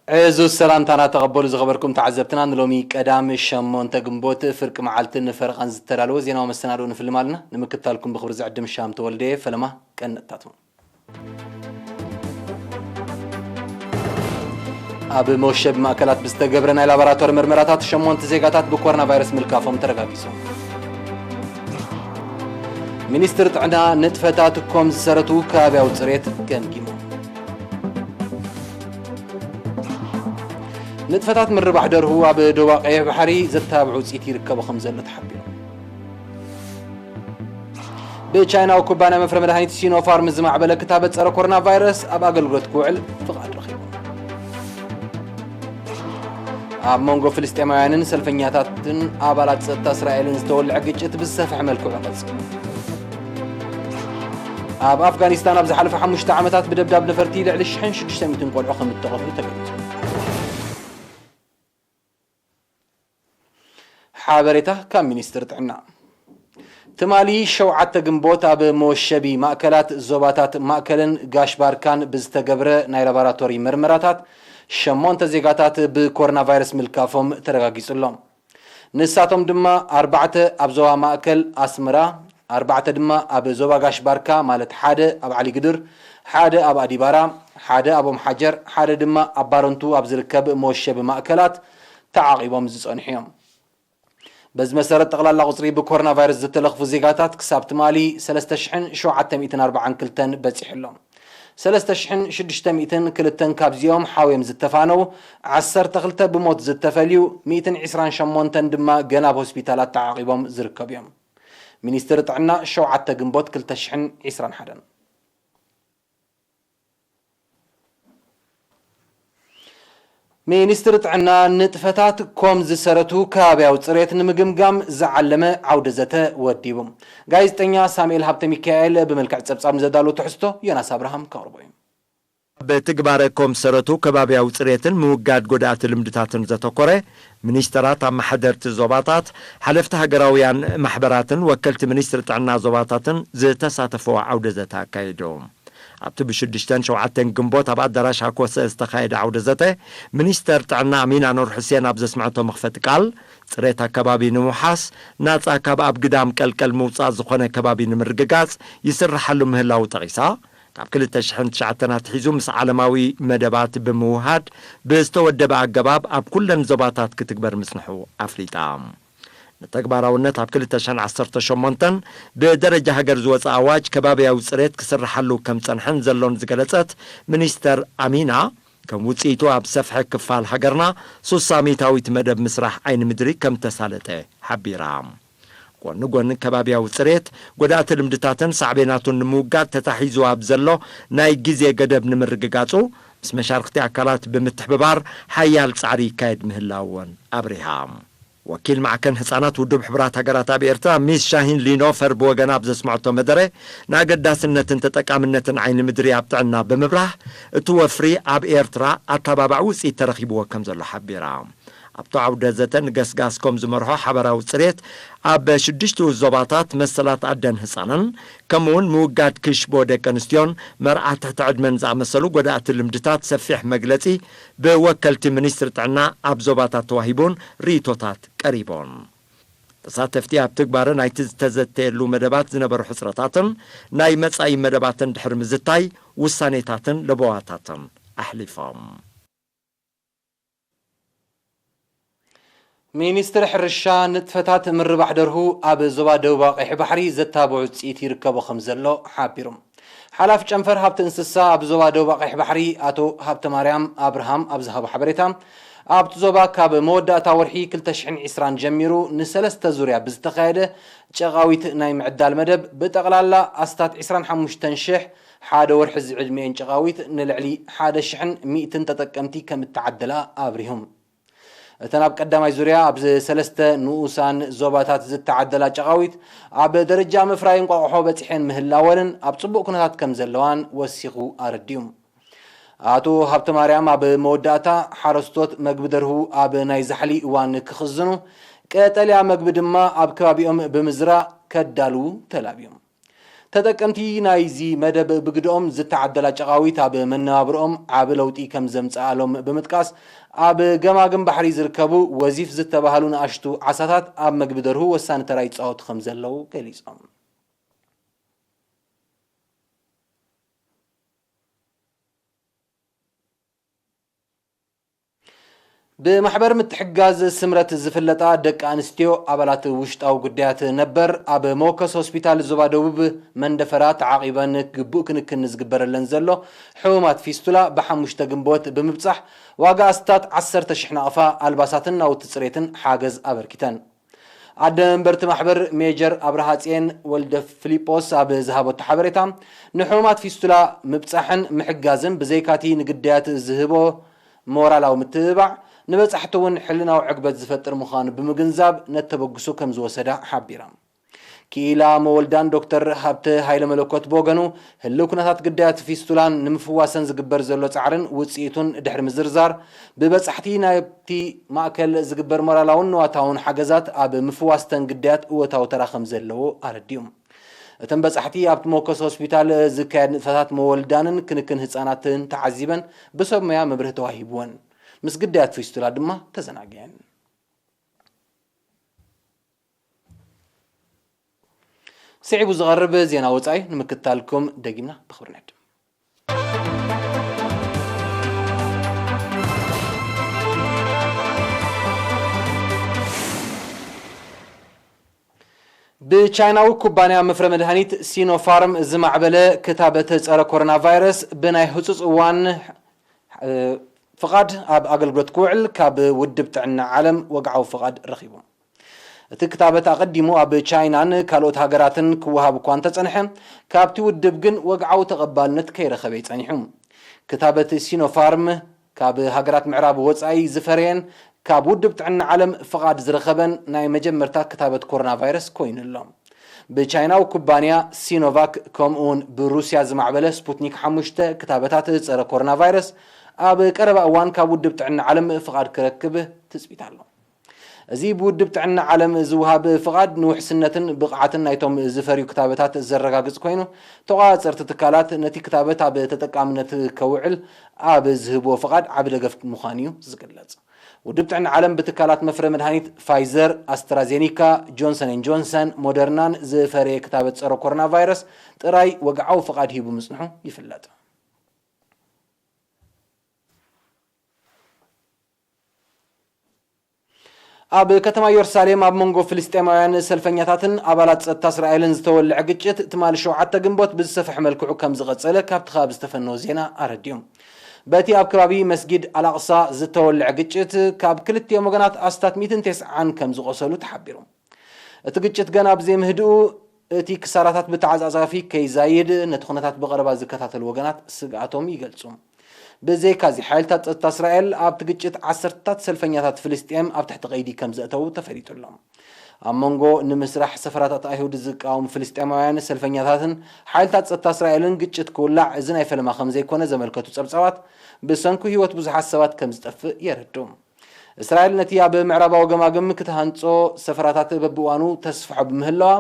ዕዙዝ ሰላምታና ተቐበሉ ዝኸበርኩም ተዓዘብትና፣ ንሎሚ ቀዳም ሸሞንተ ግንቦት ፍርቂ መዓልትን ፈረቓን ዝተዳለወ ዜናዊ መሰናድኦ ንፍልም ኣለና። ንምክትታልኩም ብኽብሪ ዝዕድም ሻም ተወልደ እየ። ፈለማ ቀንጥታቱ። ኣብ መወሸቢ ማእከላት ብዝተገብረ ናይ ላቦራቶሪ ምርመራታት ሸሞንተ ዜጋታት ብኮሮና ቫይረስ ምልካፎም ተረጋጊጹ። ሚኒስትር ጥዕና ንጥፈታት ኮም ዝሰረቱ ከባብያዊ ጽሬት ገምጊሙ። ንጥፈታት ምርባሕ ደርሁ ኣብ ዶባ ቀይሕ ባሕሪ ዘተባብዕ ውጽኢት ይርከቦ ከም ዘሎ ተሓቢሩ። ብቻይናዊ ኩባንያ መፍረ መድሃኒት ሲኖፋርም ዝማዕበለ ክታበት ጸረ ኮሮና ቫይረስ ኣብ ኣገልግሎት ክውዕል ፍቓድ ረኺቡ። ኣብ መንጎ ፍልስጤማውያንን ሰልፈኛታትን ኣባላት ጸጥታ እስራኤልን ዝተወልዐ ግጭት ብዝሰፍሐ መልክዑ ቀጺሉ። ኣብ ኣፍጋኒስታን ኣብ ዝሓለፈ ሓሙሽተ ዓመታት ብደብዳብ ነፈርቲ ልዕሊ ሽሕን ሽዱሽተ ሚእትን ቆልዑ ከም እተቐትሉ ተገሊጹ። ሓበሬታ ካብ ሚኒስትር ጥዕና። ትማሊ ሸውዓተ ግንቦት ኣብ መወሸቢ ማእከላት ዞባታት ማእከልን ጋሽ ባርካን ብዝተገብረ ናይ ላቦራቶሪ ምርመራታት ሸሞንተ ዜጋታት ብኮሮና ቫይረስ ምልካፎም ተረጋጊጹ ኣሎ። ንሳቶም ድማ ኣርባዕተ ኣብ ዞባ ማእከል ኣስመራ፣ ኣርባዕተ ድማ ኣብ ዞባ ጋሽ ባርካ፣ ማለት ሓደ ኣብ ዓሊ ግድር፣ ሓደ ኣብ ኣዲባራ፣ ሓደ ኣብ ኦም ሓጀር፣ ሓደ ድማ ኣብ ባረንቱ ኣብ ዝርከብ መወሸቢ ማእከላት ተዓቒቦም ዝጸንሑ እዮም። በዚ መሰረት፣ ጠቕላላ ቁጽሪ ብኮሮና ቫይረስ ዝተለኽፉ ዜጋታት ክሳብ ትማሊ ሰለስተ ሽሕን ሸውዓተ ሚእትን ኣርባዓን ክልተን በጺሑ ኣሎ። ሰለስተ ሽሕን ሽዱሽተ ሚእትን ክልተን ካብዚኦም ሓውዮም ዝተፋነው፣ ዓሰርተ ክልተ ብሞት ዝተፈልዩ፣ ሚእትን ዕስራን ሸሞንተን ድማ ገና ኣብ ሆስፒታላት ተዓቒቦም ዝርከቡ እዮም። ሚኒስትሪ ጥዕና፣ ሸውዓተ ግንቦት ክልተ ሽሕን ዕስራን ሓደን። ሚኒስትሪ ጥዕና ንጥፈታት ኮም ዝሰረቱ ከባብያዊ ጽሬት ንምግምጋም ዝዓለመ ዓውደ ዘተ ወዲቡ። ጋዜጠኛ ሳሙኤል ሃብተ ሚካኤል ብመልክዕ ጸብጻብ ንዘዳለዎ ትሕዝቶ ዮናስ ኣብርሃም ከቕርቦ እዩ። ኣብ ትግባረ ኮም ዝሰረቱ ከባብያዊ ጽሬትን ምውጋድ ጎዳእቲ ልምድታትን ዘተኮረ፣ ሚኒስተራት፣ ኣመሓደርቲ ዞባታት፣ ሓለፍቲ ሃገራውያን ማሕበራትን ወከልቲ ሚኒስትሪ ጥዕና ዞባታትን ዝተሳተፈዎ ዓውደ ዘተ ኣካይዱ። ኣብቲ ብሽዱሽተን ሸውዓተን ግንቦት ኣብ ኣዳራሽ ሃኮሰ ዝተኻየደ ዓውደ ዘተ፣ ሚኒስተር ጥዕና ኣሚና ኑር ሑሴን ኣብ ዘስምዐቶ መኽፈቲ ቃል፣ ጽሬት ኣከባቢ ንምውሓስ፣ ናጻ ካብ ኣብ ግዳም ቀልቀል ምውጻእ ዝኾነ ከባቢ ንምርግጋጽ ይስርሓሉ ምህላዉ ጠቒሳ፣ ካብ ክልተ ሽሕን ትሽዓተን ኣትሒዙ ምስ ዓለማዊ መደባት ብምውሃድ ብዝተወደበ ኣገባብ ኣብ ኩለን ዞባታት ክትግበር ምጽንሑ ኣፍሊጣ። ንተግባራውነት ኣብ ክልተ ሽሕን ዓሰርተ ሸሞንተን ብደረጃ ሃገር ዝወጸ ኣዋጅ ከባብያዊ ጽሬት ክስርሓሉ ከም ጸንሐን ዘሎን ዝገለጸት ሚኒስተር ኣሚና፣ ከም ውጽኢቱ ኣብ ዝሰፍሐ ክፋል ሃገርና ሱሳ ሚእታዊት መደብ ምስራሕ ዓይኒ ምድሪ ከም ተሳለጠ ሓቢራ። ጎኒ ጎኒ ከባብያዊ ጽሬት፣ ጎዳእቲ ልምድታትን ሳዕቤናቱን ንምውጋድ ተታሒዙ ኣብ ዘሎ ናይ ግዜ ገደብ ንምርግጋጹ፣ ምስ መሻርኽቲ ኣካላት ብምትሕብባር ሓያል ጻዕሪ ይካየድ ምህላው እውን ኣብሪሃ። ወኪል ማዕከን ህጻናት ውድብ ሕቡራት ሃገራት ኣብ ኤርትራ ሚስ ሻሂን ሊኖፈር ብወገና ኣብ ዘስምዐቶ መደረ፣ ንኣገዳስነትን ተጠቃምነትን ዓይኒ ምድሪ ኣብ ጥዕና ብምብራህ፣ እቲ ወፍሪ ኣብ ኤርትራ ኣተባባዒ ውጽኢት ተረኺብዎ ከም ዘሎ ሓቢራ። ኣብቲ ዓውደ ዘተ ንገስጋስ ኮም ዝመርሖ ሓበራዊ ጽሬት ኣብ ሽዱሽቱ ዞባታት መሰላት ኣደን ህጻንን፣ ከምኡውን ምውጋድ ክሽቦ ደቂ ኣንስትዮን መርዓ ትሕቲ ዕድመን ዝኣመሰሉ ጎዳእቲ ልምድታት ሰፊሕ መግለጺ ብወከልቲ ሚኒስትሪ ጥዕና ኣብ ዞባታት ተዋሂቡን ርእይቶታት ቀሪቦን። ተሳተፍቲ ኣብ ትግባረ ናይቲ ዝተዘተየሉ መደባት ዝነበሩ ሕጽረታትን ናይ መጻኢ መደባትን ድሕሪ ምዝታይ ውሳኔታትን ለበዋታትን ኣሕሊፎም። ሚኒስትሪ ሕርሻ ንጥፈታት ምርባሕ ደርሁ ኣብ ዞባ ደቡባዊ ቀይሕ ባሕሪ ዘተባብዖ ውፅኢት ይርከቦ ከም ዘሎ ሓቢሩ። ሓላፊ ጨንፈር ሃብቲ እንስሳ ኣብ ዞባ ደቡባዊ ቀይሕ ባሕሪ ኣቶ ሃብተማርያም ኣብርሃም ኣብ ዝሃቦ ሓበሬታ፣ ኣብቲ ዞባ ካብ መወዳእታ ወርሒ ክልተ ሽሕን ዕስራን ጀሚሩ ንሰለስተ ዙርያ ብዝተኻየደ ጨቓዊት ናይ ምዕዳል መደብ ብጠቕላላ ኣስታት ዕስራን ሓሙሽተን ሽሕ ሓደ ወርሒ ዝዕድሚኤን ጨቓዊት ንልዕሊ ሓደ ሽሕን ሚእትን ተጠቀምቲ ከም እተዓደላ ኣብሪሁ። እተን ኣብ ቀዳማይ ዙርያ ኣብ ሰለስተ ንኡሳን ዞባታት ዝተዓደላ ጨቓዊት ኣብ ደረጃ ምፍራይ እንቋቑሖ በጺሐን ምህላወንን ኣብ ጽቡቕ ኩነታት ከም ዘለዋን ወሲኹ ኣረዲኡ። ኣቶ ሃብተማርያም ኣብ መወዳእታ፣ ሓረስቶት መግቢ ደርሁ ኣብ ናይ ዛሕሊ እዋን ክኽዝኑ፣ ቀጠልያ መግቢ ድማ ኣብ ከባቢኦም ብምዝራእ ከዳልዉ ተላብዮም። ተጠቀምቲ ናይዚ መደብ ብግድኦም ዝተዓደላ ጨቓዊት ኣብ መነባብርኦም ዓቢ ለውጢ ከም ዘምጽኣሎም ብምጥቃስ፣ ኣብ ገማግም ባሕሪ ዝርከቡ ወዚፍ ዝተባህሉ ንኣሽቱ ዓሳታት ኣብ መግቢ ደርሁ ወሳኒ ተራ ይጻወቱ ከም ዘለዉ ገሊጾም። ብማሕበር ምትሕግጋዝ ስምረት ዝፍለጣ ደቂ ኣንስትዮ ኣባላት ውሽጣዊ ጉዳያት ነበር ኣብ መወከሲ ሆስፒታል ዞባ ደቡብ መንደፈራ ተዓቒበን ግቡእ ክንክን ዝግበረለን ዘሎ ሕሙማት ፊስቱላ ብሓሙሽተ ግንቦት ብምብጻሕ ዋጋ ኣስታት ዓሰርተ ሽሕ ናቕፋ ኣልባሳትን ናውቲ ጽሬትን ሓገዝ ኣበርኪተን። ኣደ መንበርቲ ማሕበር ሜጀር ኣብርሃ ጽየን ወልደ ፊሊጶስ ኣብ ዝሃበቶ ሓበሬታ፣ ንሕሙማት ፊስቱላ ምብጻሕን ምሕጋዝን ብዘይካቲ ንግዳያት ዝህቦ ሞራላዊ ምትብባዕ፣ ንበጻሕቲ እውን ሕልናዊ ዕግበት ዝፈጥር ምዃኑ ብምግንዛብ ነቲ ተበግሶ ከም ዝወሰዳ ሓቢራ። ክኢላ መወልዳን ዶክተር ሃብተ ሃይለ መለኮት ብወገኑ፣ ህልው ኩነታት ግዳያት ፊስቱላን ንምፍዋሰን ዝግበር ዘሎ ጻዕርን ውጽኢቱን ድሕሪ ምዝርዛር፣ ብበጻሕቲ ናብቲ ማእከል ዝግበር ሞራላውን ንዋታውን ሓገዛት ኣብ ምፍዋስተን ግዳያት እወታዊ ተራ ከም ዘለዎ ኣረዲኡ። እተን በጻሕቲ ኣብቲ መወከሲ ሆስፒታል ዝካየድ ንጥፈታት መወልዳንን ክንክን ህጻናትን ተዓዚበን ብሰብ ሞያ መብርሂ ተዋሂብወን። ምስ ግዳያት ፊስቱላ ድማ ተዘናጊዐን። ስዒቡ ዝቐርብ ዜና ወጻኢ ንምክትታልኩም ደጊምና ብኽብሪ ንዕድም። ብቻይናዊ ኩባንያ መፍረ መድሃኒት ሲኖፋርም ዝማዕበለ ክታበት ጸረ ኮሮና ቫይረስ ብናይ ህጹጽ እዋን፣ እ፣ ፍቓድ ኣብ ኣገልግሎት ክውዕል ካብ ውድብ ጥዕና ዓለም ወግዓዊ ፍቓድ ረኺቡ። እቲ ክታበት ኣቐዲሙ ኣብ ቻይናን ካልኦት ሃገራትን ክወሃብ እኳ እንተጸንሐ፣ ካብቲ ውድብ ግን ወግዓዊ ተቐባልነት ከይረኸበ እዩ ጸኒሑ። ክታበት ሲኖፋርም ካብ ሃገራት ምዕራብ ወጻኢ ዝፈረየን ካብ ውድብ ጥዕና ዓለም ፍቓድ ዝረኸበን ናይ መጀመርታ ክታበት ኮሮና ቫይረስ ኮይኑ ኣሎ። ብቻይናዊ ኩባንያ ሲኖቫክ ከምኡውን ብሩስያ ዝማዕበለ ስፑትኒክ ሓሙሽተ ክታበታት ጸረ ኮሮና ቫይረስ ኣብ ቀረባ እዋን ካብ ውድብ ጥዕና ዓለም ፍቓድ ክረክብ ትጽቢት ኣሎ። እዚ ብውድብ ጥዕና ዓለም ዝወሃብ ፍቓድ ንውሕስነትን ብቕዓትን ናይቶም ዝፈርዩ ክታበታት ዘረጋግጽ ኮይኑ፣ ተቖጻጸርቲ ትካላት ነቲ ክታበት ኣብ ተጠቃምነት ከውዕል ኣብ ዝህብዎ ፍቓድ ዓቢ ደገፍ ምዃኑ እዩ ዝግለጽ። ውድብ ጥዕና ዓለም ብትካላት መፍረ መድሃኒት ፋይዘር፣ ኣስትራዜኒካ፣ ጆንሰን ኤን ጆንሰን፣ ሞደርናን ዝፈረየ ክታበት ጸረ ኮሮና ቫይረስ ጥራይ ወግዓዊ ፍቓድ ሂቡ ምጽንሑ ይፍለጥ። ኣብ ከተማ ኢየሩሳሌም ኣብ መንጎ ፍልስጤማውያን ሰልፈኛታትን ኣባላት ጸጥታ እስራኤልን ዝተወልዐ ግጭት ትማሊ ሸውዓተ ግንቦት ብዝሰፍሐ መልክዑ ከም ዝቐጸለ ካብቲ ከባቢ ዝተፈነወ ዜና ኣረዲኡ። በቲ ኣብ ከባቢ መስጊድ ኣልኣቕሳ ዝተወልዐ ግጭት ካብ ክልቲኦም ወገናት ኣስታት ሚእትን ተስዓን ከም ዝቖሰሉ ተሓቢሩ። እቲ ግጭት ገና ብዘይምህድኡ፣ እቲ ክሳራታት ብተዓጻጻፊ ከይዛይድ ነቲ ኩነታት ብቐረባ ዝከታተሉ ወገናት ስግኣቶም ይገልጹ። ብዘይካዚ፣ ሓይልታት ጸጥታ እስራኤል ኣብቲ ግጭት ዓሰርተታት ሰልፈኛታት ፍልስጤም ኣብ ትሕቲ ቀይዲ ከም ዘእተዉ ተፈሊጡ ኣሎ። ኣብ መንጎ ንምስራሕ ሰፈራታት ኣይሁድ ዝቃወሙ ፍልስጤማውያን ሰልፈኛታትን ሓይልታት ጸጥታ እስራኤልን ግጭት ክውላዕ እዚ ናይ ፈለማ ከም ዘይኮነ ዘመልከቱ ጸብጻባት፣ ብሰንኩ ህይወት ብዙሓት ሰባት ከም ዝጠፍእ የረድኡ። እስራኤል ነቲ ኣብ ምዕራባዊ ገማግም ክትሃንጾ ሰፈራታት በብእዋኑ ተስፍሖ ብምህላዋ፣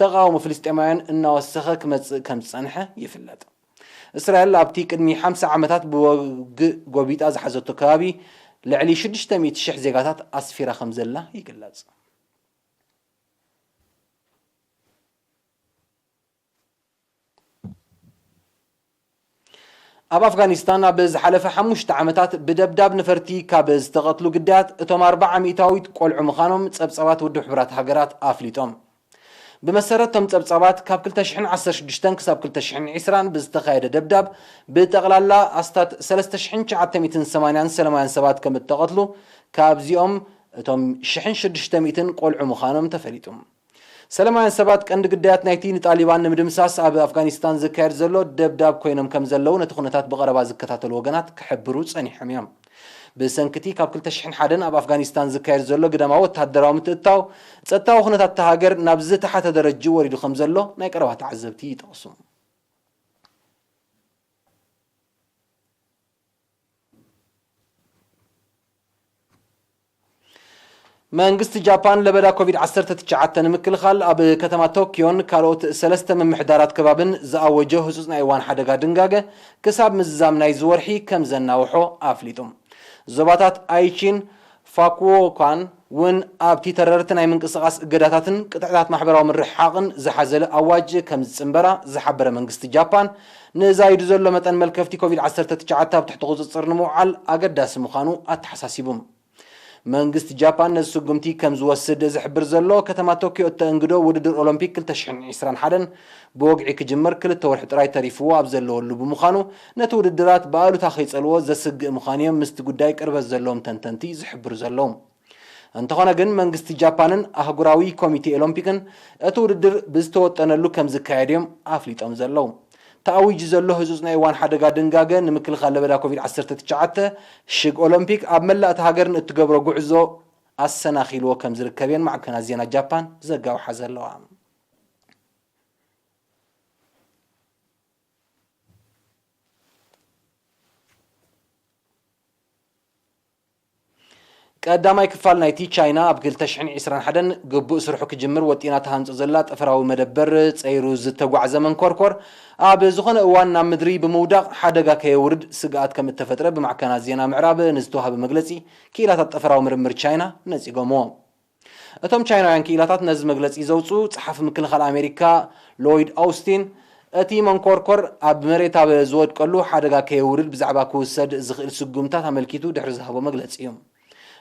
ተቓውሞ ፍልስጤማውያን እናወሰኸ ክመጽእ ከም ዝጸንሐ ይፍለጥ። እስራኤል ኣብቲ ቅድሚ ሓምሳ ዓመታት ብወግእ ጎቢጣ ዝሓዘቶ ከባቢ ልዕሊ ሽዱሽተ ሚእቲ ሽሕ ዜጋታት ኣስፊራ ከም ዘላ ይግለጽ። ኣብ ኣፍጋኒስታን ኣብ ዝሓለፈ ሓሙሽተ ዓመታት ብደብዳብ ነፈርቲ ካብ ዝተቐትሉ ግዳያት እቶም ኣርብዓ ሚእታዊት ቆልዑ ምዃኖም ጸብጻባት ውድብ ሕቡራት ሃገራት ኣፍሊጦም። ብመሰረት እቶም ጸብጻባት፣ ካብ ክልተ ሽሕን ዓሰርተ ሽዱሽተን ክሳብ ክልተ ሽሕን ዕስራን ብዝተኻየደ ደብዳብ፣ ብጠቕላላ ኣስታት ሰለስተ ሽሕን ትሽዓተ ሚእትን ሰማንያን ሰላማውያን ሰባት ከም እተቐትሉ፣ ካብዚኦም እቶም ሽሕን ሽዱሽተ ሚእትን ቆልዑ ምዃኖም ተፈሊጡ። ሰላማውያን ሰባት ቀንዲ ግዳያት ናይቲ ንጣሊባን ንምድምሳስ ኣብ ኣፍጋኒስታን ዝካየድ ዘሎ ደብዳብ ኮይኖም ከም ዘለዉ ነቲ ኩነታት ብቐረባ ዝከታተሉ ወገናት ክሕብሩ ጸኒሖም እዮም። ብሰንኪ እቲ ካብ ክልተ ሽሕን ሓደን ኣብ ኣፍጋኒስታን ዝካየድ ዘሎ ግዳማዊ ወተሃደራዊ ምትእትታው፣ ጸጥታዊ ኩነታት እታ ሃገር ናብ ዝተሓተ ደረጃ ወሪዱ ከም ዘሎ ናይ ቀረባ ተዓዘብቲ ይጠቕሱ። መንግስቲ ጃፓን ለበዳ ኮቪድ ዓሰርተ ትሽዓተ ንምክልኻል ኣብ ከተማ ቶኪዮን ካልኦት ሰለስተ ምምሕዳራት ከባብን ዝኣወጆ ህጹጽ ናይ እዋን ሓደጋ ድንጋገ ክሳብ ምዝዛም ናይዚ ወርሒ ከም ዘናውሖ ኣፍሊጡ። ዞባታት ኣይቺን ፋኩዎካን እውን ኣብቲ ተረርቲ ናይ ምንቅስቓስ እገዳታትን ቅጥዕታት ማሕበራዊ ምርሕሓቕን ዝሓዘለ ኣዋጅ ከም ዝጽንበራ ዝሓበረ መንግስቲ ጃፓን፣ ንዛይዱ ዘሎ መጠን መልከፍቲ ኮቪድ ዓሰርተ ትሽዓተ ኣብ ትሕቲ ቁጽጽር ንምውዓል ኣገዳሲ ምዃኑ ኣተሓሳሲቡ። መንግስቲ ጃፓን ነዚ ስጉምቲ ከም ዝወስድ ዝሕብር ዘሎ፣ ከተማ ቶኪዮ እተእንግዶ ውድድር ኦሎምፒክ ክልተ ሽሕን ዕስራን ሓደን ብወግዒ ክጅመር ክልተ ወርሒ ጥራይ ተሪፍዎ ኣብ ዘለወሉ ብምዃኑ፣ ነቲ ውድድራት ብኣሉታ ከይጸልዎ ዘስግእ ምዃኑ እዮም ምስቲ ጉዳይ ቅርበት ዘለዎም ተንተንቲ ዝሕብሩ ዘለዉ። እንተኾነ ግን መንግስቲ ጃፓንን ኣህጉራዊ ኮሚቴ ኦሎምፒክን እቲ ውድድር ብዝተወጠነሉ ከም ዝካየድ እዮም ኣፍሊጦም ዘለዉ። ተኣዊጁ ዘሎ ህጹጽ ናይ እዋን ሓደጋ ድንጋገ ንምክልኻል ለበዳ ኮቪድ ዓሰርተ ትሽዓተ ሽግ ኦሎምፒክ ኣብ መላእ እታ ሃገርን እትገብሮ ጉዕዞ ኣሰናኺልዎ ከም ዝርከብ እየን ማዕከናት ዜና ጃፓን ዘጋውሓ ዘለዋ። ቀዳማይ ክፋል ናይቲ ቻይና ኣብ ክልተ ሽሕን ዕስራን ሓደን ግቡእ ስርሑ ክጅምር ወጢና ትሃንጾ ዘላ ጠፈራዊ መደበር ጸይሩ ዝተጓዕዘ መንኮርኮር ኣብ ዝኾነ እዋን ናብ ምድሪ ብምውዳቕ ሓደጋ ከየውርድ ስግኣት ከም እተፈጥረ ብማዕከናት ዜና ምዕራብ ንዝተዋህበ መግለጺ ክኢላታት ጠፈራዊ ምርምር ቻይና ነጺጎምዎ። እቶም ቻይናውያን ክኢላታት ነዚ መግለጺ ዘውጽኡ ጸሓፊ ምክልኻል ኣሜሪካ ሎይድ ኣውስቲን፣ እቲ መንኮርኮር ኣብ መሬት ኣብ ዝወድቀሉ ሓደጋ ከየውርድ ብዛዕባ ክውሰድ ዝኽእል ስጉምታት ኣመልኪቱ ድሕሪ ዝሃቦ መግለጺ እዩ።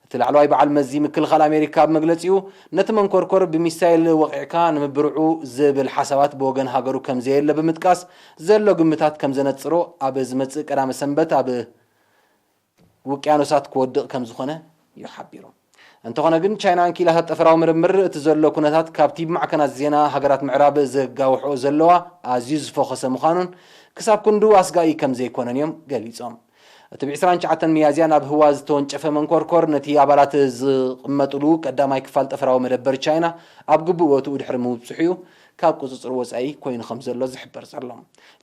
እቲ ላዕለዋይ በዓል መዚ ምክልኻል ኣሜሪካ ኣብ መግለጺኡ፣ ነቲ መንኮርኮር ብሚሳይል ወቒዕካ ንምብርዑ ዝብል ሓሳባት ብወገን ሃገሩ ከም ዘየለ ብምጥቃስ፣ ዘሎ ግምታት ከም ዘነጽሮ ኣብ ዝመጽእ ቀዳመ ሰንበት ኣብ ውቅያኖሳት ክወድቕ ከም ዝኾነ እዩ ሓቢሩ። እንተኾነ ግን ቻይናን ክኢላታት ጠፈራዊ ምርምር እቲ ዘሎ ኩነታት ካብቲ ብማዕከናት ዜና ሃገራት ምዕራብ ዘጋውሕኦ ዘለዋ ኣዝዩ ዝፈኾሰ ምዃኑን ክሳብ ክንድኡ ኣስጋኢ ከም ዘይኮነን እዮም ገሊጾም። እቲ ብ ዕስራን ትሽዓተን ሚያዝያ ናብ ህዋ ዝተወንጨፈ መንኮርኮር ነቲ ኣባላት ዝቕመጥሉ ቀዳማይ ክፋል ጠፈራዊ መደበር ቻይና ኣብ ግቡእ ቦትኡ ድሕሪ ምብጽሑ እዩ ካብ ቁጽጽር ወጻኢ ኮይኑ ከም ዘሎ ዝሕበር ዘሎ።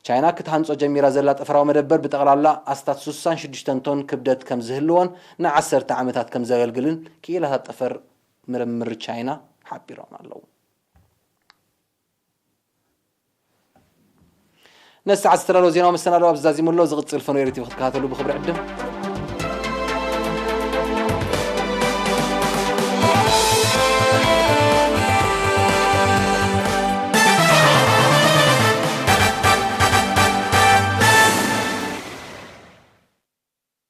ቻይና ክትሃንጾ ጀሚራ ዘላ ጠፈራዊ መደበር ብጠቕላላ ኣስታት ስሳን ሽዱሽተን ቶን ክብደት ከም ዝህልዎን ንዓሰርተ ዓመታት ከም ዘገልግልን ክኢላታት ጠፈር ምርምር ቻይና ሓቢሮም ኣለዉ። ነዚ ሰዓት ዝተዳለወ ዜናዊ መሰናዶ ኣብዚ ዛዚሙ ኣሎ። ዝቕጽል ፈነወ ኤሪ ቲቪ ክትከታተሉ ብኽብሪ ዕድም።